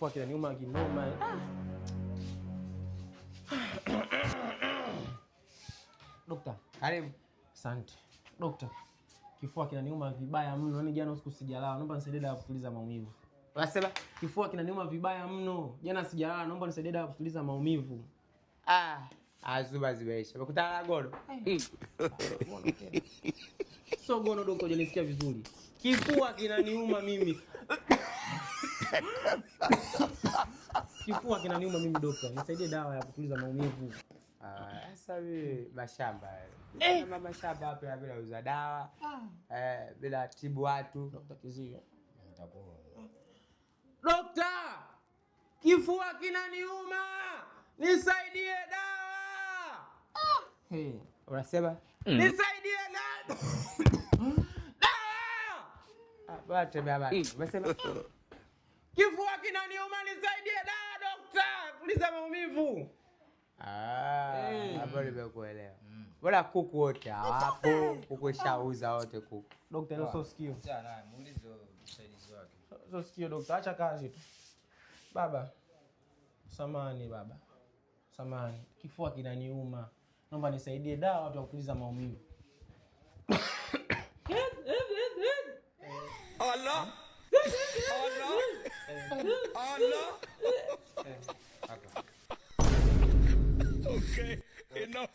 Kifua kinaniuma kinoma. Dokta, Karibu. asante. Dokta, kifua kinaniuma vibaya mno. Yaani jana usiku sijalala. Naomba nisaidie dawa ya kutuliza maumivu. Unasema? Kifua kinaniuma vibaya mno. Jana sijalala, naomba nisaidie dawa ya kutuliza maumivu. Ah, azuba zimeisha. Umekutana na gono? Sio gono dokta, hujanisikia vizuri. Kifua kinaniuma mimi. Kifua kinaniuma mimi dokta. Nisaidie dawa ya kutuliza maumivu. Ah, sasa mimi mashamba. Eh, mama mashamba hapa ya bila uza dawa. Eh, bila tibu watu. Dokta Kizio. Dokta! Kifua kinaniuma! Nisaidie dawa! Hey. Unasema? Nisaidie dawa! Dawa! Ah, bwana tembea bana. Umesema? Kifua kinaniuma, nisaidie dawa dokta! Tuliza maumivu. Ah, hapo nimekuelewa. Bora kuku wote hawapo, kuku ishauza wote kuku. Dokta, hilo sio sikio. Achana naye, muulize msaidizi wake. Sio sikio dokta, acha kazi tu. Baba, samani baba, samani, kifua kinaniuma, naomba nisaidie dawa watu wa kutuliza maumivu. Allah. Okay, enough.